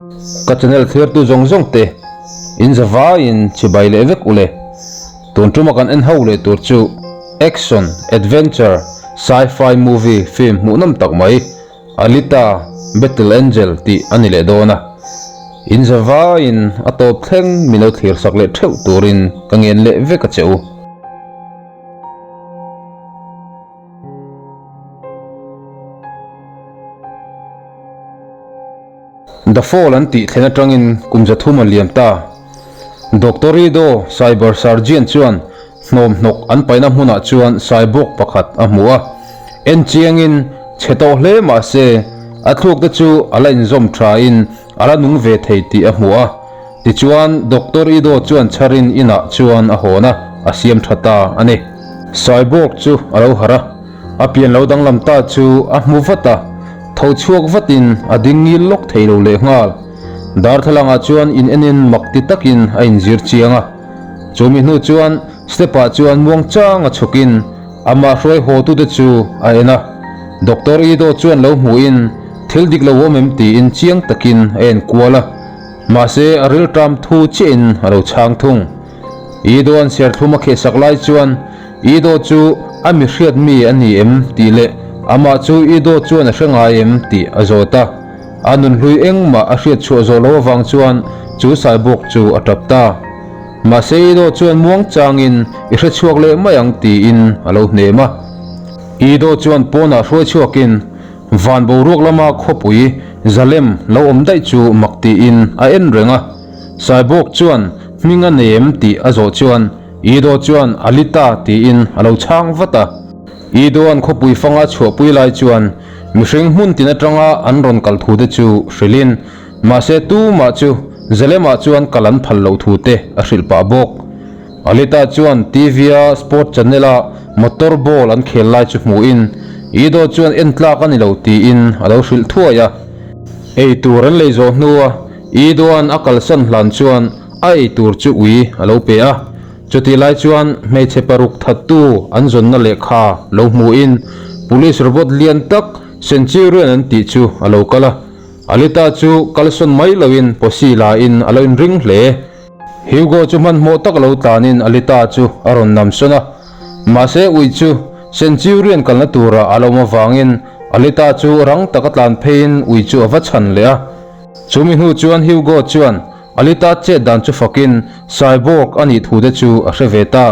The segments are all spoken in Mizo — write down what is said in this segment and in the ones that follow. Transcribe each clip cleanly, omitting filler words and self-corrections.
Ka channel thlir tu zawng zawng te in za vaiin chibai leh vek ule. Tun tuma kan en ho leh tur chu action, adventure, sci-fi movie film hmuhnawm tak mai Alita, Battle Angel tih a ni leh dawn a. In za vaiin a tawp thleng min lo thlir sak leh theuh turin ka ngen leh vek a che u. The Fall an tih thlen atangin kum 300 a liam ta. Doctor Ido, cyber surgeon chuan hnawmhnawk an paihna hmunah chuan cyborg pakhat a hmu a. En chiangin chhe tawh hle mah se a thluk te chu a la inzawm thain a la nung ve thei tih a hmu a. Tichuan Doctor Ido chuan chharin inah chuan a hawn a, a siam tha ta a ni. Cyborg chu a lo harh a. A pian lo danglam ta chu a hmu vat a, tho chhuak vatin a ding ngil lawk thei lo leh nghal. Darthlalangah chuan in enin mak ti takin a inzir chiang a. Chumi hnu chuan step ah chuan muang chang a chhukin amah hruai haw tute chu a en a. Doctor Ido chuan lo hmuhin thil dik lo awm em tiin chiang takin a en kual a. Mahse a rilṭam thu chiahin a lo chhang thung. Ido an serthlum a khehsak lai chuan Ido chu a mi hriat mi a ni em tih leh amah chu Ido chuan a hre ngai em tih a zawt a. A nunhlui engmah a hriat chhuah zawh loh avang chuan chu saibawk chu a tap ta. Mahse Ido chuan muang changin i hre chhuak leh mai ang tiin a lo hnem a. Ido chuan pawnah hruai chhuakin van boruak lama khawpui zalem lo awm daih chu mak tiin a en reng a. Saibawk chuan hming a nei em tih a zawh chuan Ido chuan Alita tiin a lo chhang vat a. Idoan khawpui fanga chhuahpui lai chuan mihring hmun tin atanga an rawn kal thu te chu hrilhin mahse tumah chu Zelemah chuan kal an phal loh thu te a hrilh pah bawk. Alita chuan TV-a sport channel-a motor ball an khel lai chu hmuhin Ido chuan en tlak a ni lo tiin a lo hrilh thuai a. Ei tur an lei zawh hnua Idoan a kalsan hlan chuan a ei tur chu ui a lo pe a. Chutih lai chuan hmeichhe paruk thattu an zawnna lehkha lo hmuhin Police robot lian tak Centurion an tih chu a lo kal a. Alita chu kalsawn mai loin posi lain a lo inring hle. Hugo chu hmanhmawh tak lo tlanin Alita chu a rawn namsawn a. Mahse ui chu Centurion kalna tura a lo awm avangin Alita chu rang taka tlan pheiin ui chu a va chhan leh a. Chumi hnu chuan Hugo chuan Alita chet dan chu fakin cyborg a nih thu te chu a hre ve ta.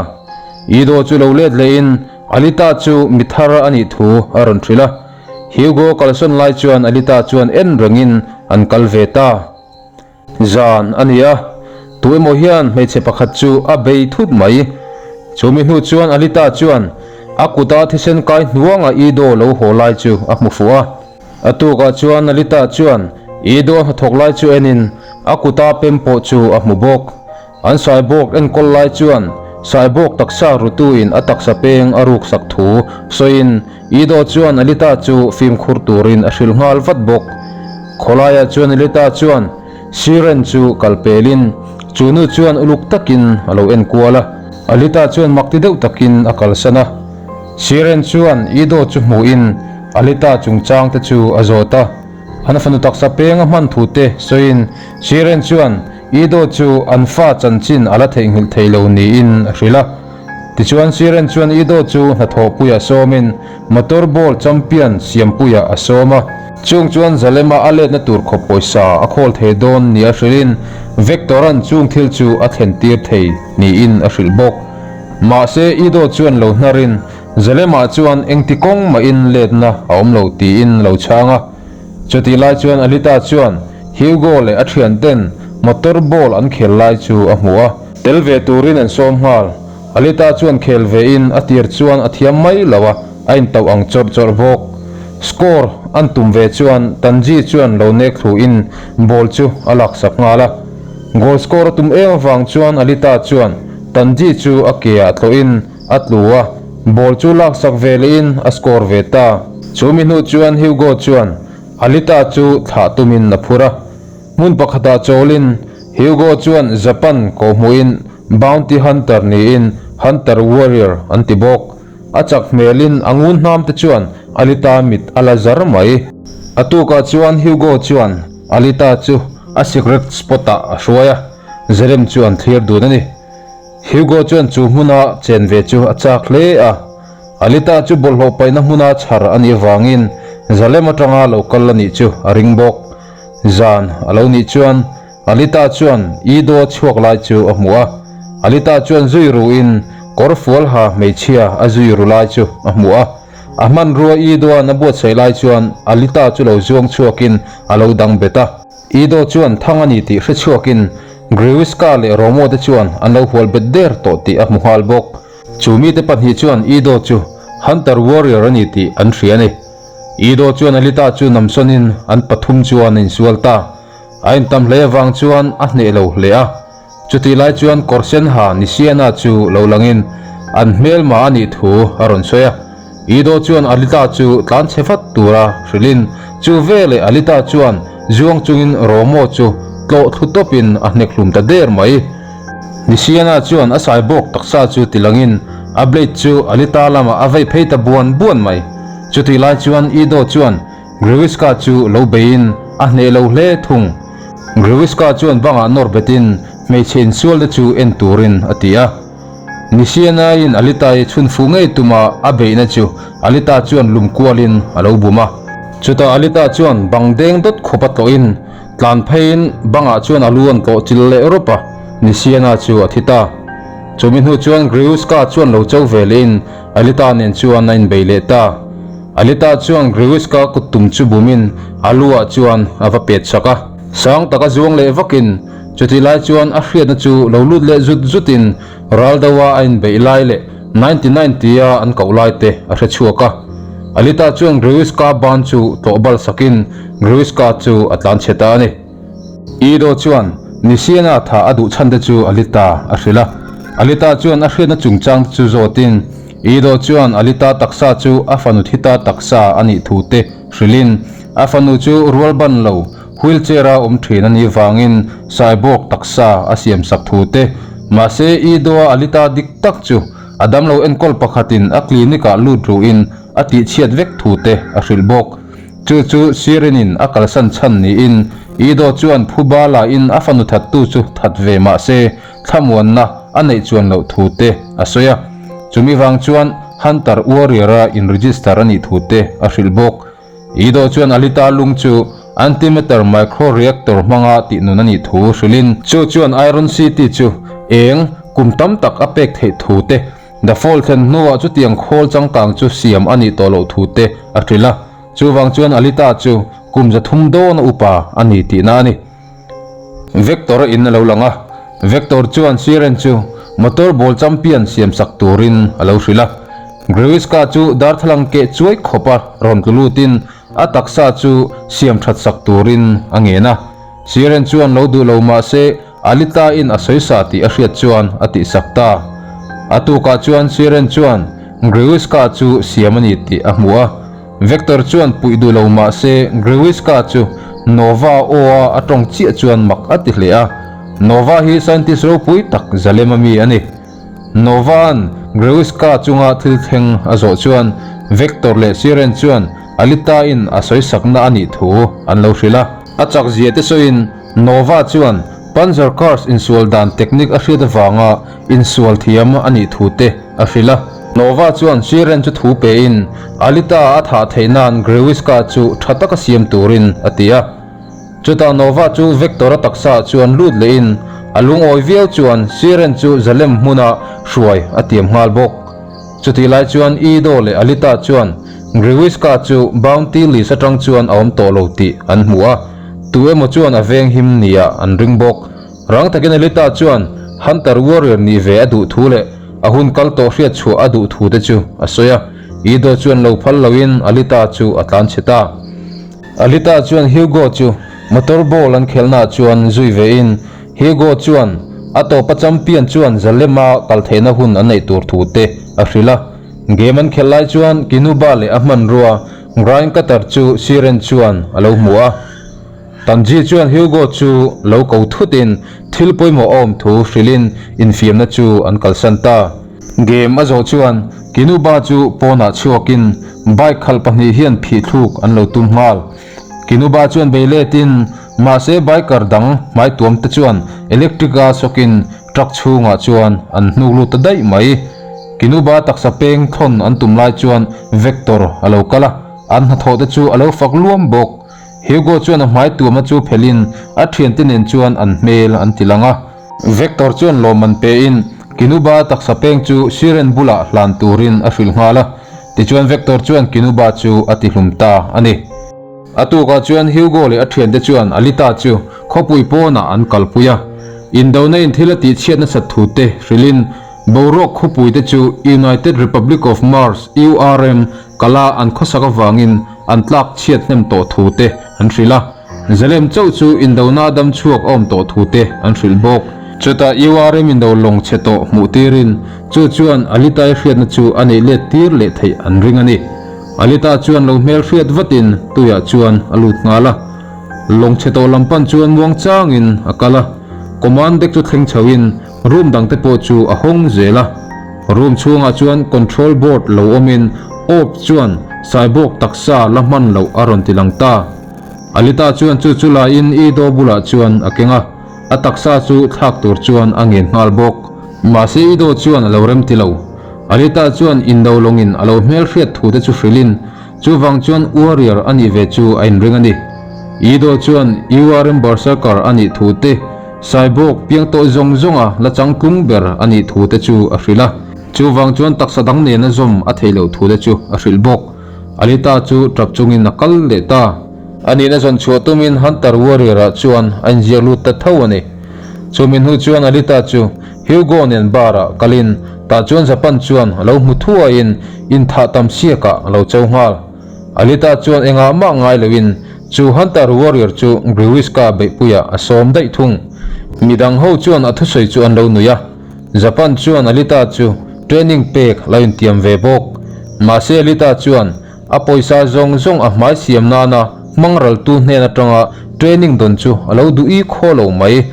Ido chu lo let lehin Alita chu mi thar a nih thu a rawn hrilh a. Hugo kalsawn lai chuan Alita chuan en rengin an kal ve ta. Zan a ni a, tu emaw hian hmeichhe pakhat chu a bei thut mai. Chumi hnu chuan Alita chuan a kuta thisen kai hnuanga Ido lo haw lai chu a hmu fuh a. A tukah chuan Alita chuan Ido hnathawk lai chu enin a kuta pem pawh chu a hmu bawk. An saibawk enkawl lai chuan saibawk taksa rutuin a taksa peng a ruksak thu sawiin Ido chuan Alita chu fimkhur turin a hrilh nghal vat bawk. Khawlaiah chuan Alita chuan Siren chu kal pelin chu nu chuan uluk takin a lo enkual a. Alita chuan mak ti deuh takin a kalsan a. Siren chuan Ido chu hmuhin Alita chungchang te chu a zawt a. An fanu taksa peng a hman thu te sawiin Siren chuan Ido chu an fa chanchin a la theihnghilh thei lo niin a hrilh a. Tichuan Siren chuan Ido chu hnathawhpuiah sawmin motor ball champion siampuiah a sawm a. Chung chuan Zalema a letna tur khawp pawisa a khawl thei dawn nia hrilhin Vector-a'n chung thil chu a thlen tir thei niin a hrilh bawk. Mahse Ido chuan lo hnarin Zalema chuan engti kawng mahin letna a awm lo tiin lo chhang a. Chutih lai chuan Alita chuan Hugo leh a thianten motor ball an khel lai chu a hmu a. Tel ve turin an sawm nghal. Alita chuan khel vein a tir chuan a thiam mai lo a, a intauh ang chawrh chawrh bawk. Score an tum ve chuan Tanji chuan lo nek thluin ball chu a laksak nghal a. Goal score a tum em avang chuan Alita chuan Tanji chu a ke ah tlawhin a tlu a, ball chu laksak ve lehin a score ve ta. Chu mi hnu chuan Hugo chuan Alita chu thlah tumin a phur a. Hmun pakhatah chawlin Hugo chuan Japan kawhhmuhin bounty hunter niin Hunter Warrior an ti bawk. A chak hmelin a ngun hnam te chuan Alita mit a la zar mai. A tukah chuan Hugo chuan Alita chu. a secret spot ah a hruai a, Zalem chu an thlir dun a ni. Hugo chuan chu hmuna chen ve chu a chak hle a, Alita chu bawlhhlawh paihna hmuna chhar a nih avangin Zalem atanga lo kal a nih chu a ring bawk. Zan a lo nih chuan Alita chuan Ido chhuak lai chu a hmu a, Alita chuan zui ruin kawr fual ha hmeichhia a zui ru lai chu a hmu a. A hmanrua Idoan a buatsaih lai chuan Alita chu lo zuang chhuakin a lo dang bet a. Ido chuan thang a ni tih hre chhuakin Grewiska leh Romo te chuan an lo hual bet der tawh tih a hmu nghal bawk. Chu mite pahnih chuan Ido chu Hunter Warrior a ni tih an hria a ni. Ido chuan Alita chu namsawnin an pathum chuan a insual ta. A intam hle avang chuan a hneh lo hle a. Chutih lai chuan kawr sen ha Nisiana chu lo langin an hmelma a nih thu a rawn sawi a. Ido chuan Alita chu tlan chhe vat tura hrilhin chu veleh Alita chuan zuang chungin Romo chu tlawh thlu tawpin a hnek hlum ta der mai. Nisiana chuan a sai bawk taksa chu tilangin a blade chu Alita lamah a vei phei ta buan buan mai. Chutih lai chuan Ido chuan Grewiska chu lo beiin a hneh lo hle thung. Grewiska chuan bangah nawr betin hmeichhe insualte chu en turin a ti a. Nisianaiin Alitai chhun fuh ngei tuma a beihna chu Alita chuan lum kualin a lo bum a. Chutah Alita chuan bang deng dawt khawp a tlawhin tlan pheiin bangah chuan a lu an tlawh chil leh rawp a, Nisiana chu a thi ta. Chumi hnu chuan Grewiska chuan lo cho ve lehin Alita nen chuan a inbei leh ta. Alita chuan Grewiska kut tum chu bumin a lu ah chuan a va pet sak a. Sang taka zuang leh vakin chutih lai chuan a hriatna chu lo lut leh zut zutin Raldoa a inbeih lai leh 99 tia an koh lai te a hre chhuak a. Alita chuan Grewiska ban chu tlawh bal sakin Grewiska chu a tlan chhe ta a ni. Ido chuan Nisiana tha a duh chhan te chu Alita a hrilh a. Alita chuan a hriatna chungchang te chu zawtin Ido chuan Alita taksa chu a fanu thita taksa a nih thu te hrilhin a fanu chu rual ban lo wheelchair a awm thin a nih vangin cyborg taksa a siam sak thu te mahse Ido-a Alita dik tak chu a damlo enkawl pakhatin a clinic ah lut ruhin a tihchhiat vek thu te a hrilh bawk. Chu chu Sirin-in a kalsan chhan niin Ido chuan phuba lain a fanu thattu chu that ve mahse thlamuanna a neih chuan loh thu te a sawi a. Chumi vang chuan Hunter Warrior-a in-register a nih thu te a hrilh bawk. Ido chuan Alita lung chu antimatter micro-reactor hmanga tihnun a nih thu hrilhin chu chuan Iron City chu eng kum tam tak a pek theih thu te The Fall thlen hnuah chutiang khawl changkang chu siam a nih tawh loh thu te a hrilh a, chuvang chuan Alita chu kum 300 dawn a upa a ni tihna a ni. Vector a in a lo lang a, Vector chuan Siren chu motor ball champion siam sak turin a lo hrilh a. Grewiska chu darthlalang keh chuai khawpa rawn tlu lutin a taksa chu siam that sak turin a ngen a. Siren chuan lo duh lo mah se Alita in a sawisa tih a hriat chuan a tihsak ta. A tukah chuan Siren chuan Grewiska chu siam a ni tih a hmu a. Vector chuan puih duh lo mah se Grewiska chu Nova aw-a a tawng chiah chuan mak a ti hle a. Nova hi scientist ropui tak zalem a mi a ni. Nova-a'n Grewiska chunga thil thleng a zawh chuan Vector leh Siren chuan Alita-in a sawisakna a nih thu an lo hrilh a. A chakzia te sawiin Nova chuan Panzer Cars insual dan technique a hriat avanga insual thiam a nih thu te a hrilh a. Nova chuan Siren chu thu pein Alita a thah theih nan Grewiska chu tha taka siam turin a ti a. Chutah Nova chu Vector-a taksaah chuan lut lehin a lungawi viau chuan Siren chu Zalem hmuna hruai a tiam nghal bawk. Chutih lai chuan Ido leh Alita chuan Grewiska chu bounty list atang chuan a awm tawh lo tih an hmu a. Tu emaw chuan a veng him nia an ring bawk. Rang takin Alita chuan Hunter Warrior nih ve a duh thu leh a hun kal tawh hriat chhuah a duh thu te chu a sawi a. Ido chuan lo phal loin Alita chu a tlan chhe ta. Alita chuan Hugo chu motor ball an khelhnaah chuan zui vein Hugo chuan a tawpa champion chuan Zalema kal theihna hun a neih tur thu te a hrilh a. Game an khelh lai chuan Kinuba leh a hmanrua Grind Cutter chu Siren chuan a lo hmu a. Tanji chuan Hugo chu lo ko thutin thil pawimawh a awm thu hrilhin infiamna chu an kalsan ta. Game a zawh chuan Kinuba chu pawnah chhuakin bike khalh pahnih hian phihthluk an lo tum nghal. Kinuba chuan bei letin Mahse biker dang hmaituam te chuan electric a sawkin truck chhungah chuan an hnuk lut ta daih mai. Kinuba taksa peng thawn an tum lai chuan Vector a lo kal a, an hnathawh te chu a lo fak luam bawk. Hugo chuan a hmaituamna chu phelhin a thiante nen chuan an hmel an ti lang a. Vector chuan lawmman pein Kinuba taksa peng chu Siren bulah hlan turin a hrilh nghal a, tichuan Vector chuan Kinuba chu a tihlum ta a ni. A tukah chuan Hugo leh a thiante chuan Alita chu khawpui pawnah an kalpui a, indona in thil a tihchhiat nasat thu te hrilhin boruak khawpui te chu United Republic of Mars, URM, kala an khawsak avangin an tlak chhiat hnem tawh thu te an hrilh a. Zalem chauh chu indona dam chhuak a awm tawh thu te an hrilh bawk. Chutah URM indo lawng chhe tawh hmuh tirin chu chuan Alitai hriatna chu a neih let tir leh theih an ring a ni. Alita chuan lo hmel hriat vatin tuiah chuan a lut nghal a. Lawng chhe tawh lam pan chuan muang changin a kal a. Command deck chu thleng chhoin room dangte pawh chu a hawng zel a. Room chhungah chuan control board lo awmin Orb chuan saibawk taksa la hman loh a rawn ti lang ta. Alita chuan chu chu laiin Ido bulah chuan a keng a, a taksa chu thlak tur chuan a ngen nghal bawk. Mahse Ido chuan a lo rem ti lo. Alita chuan indo lawngin a lo hmelhriat thu te chu hrilhin chuvang chuan warrior a nih ve chu a inring a ni. Ido chuan URM Berserker a nih thu te, Saibawk piang tawh zawng zawnga la changtlung ber a nih thu te chu a hrilh a. Chuvang chuan taksa dang nena zawm a theih loh thu te chu a hrilh bawk. Alita chu tap chungin a kal leh ta. A nihna zawn chhuah tumin Hunter Warrior-ah chuan a inziak lut ta tho a ni. Chumi hnu chuan Alita chu Hugo nen bar-ah kalin tah chuan Japan chuan a lo hmu thuaiin inthah tam siakah a lo cho nghal. Alita chuan engah mah ngai loin chu Hunter Warrior chu Griwiska beihpuiah a sawm daih thung. Midang ho chuan a thusawi chu an lo nui a. Japan chuan Alita chu training pek lo intiam ve bawk. Mahse Alita chuan a pawisa zawng zawng a hmai siam nana hmang raltu hnen atanga training dawn chu a lo duh i khaw lo mai.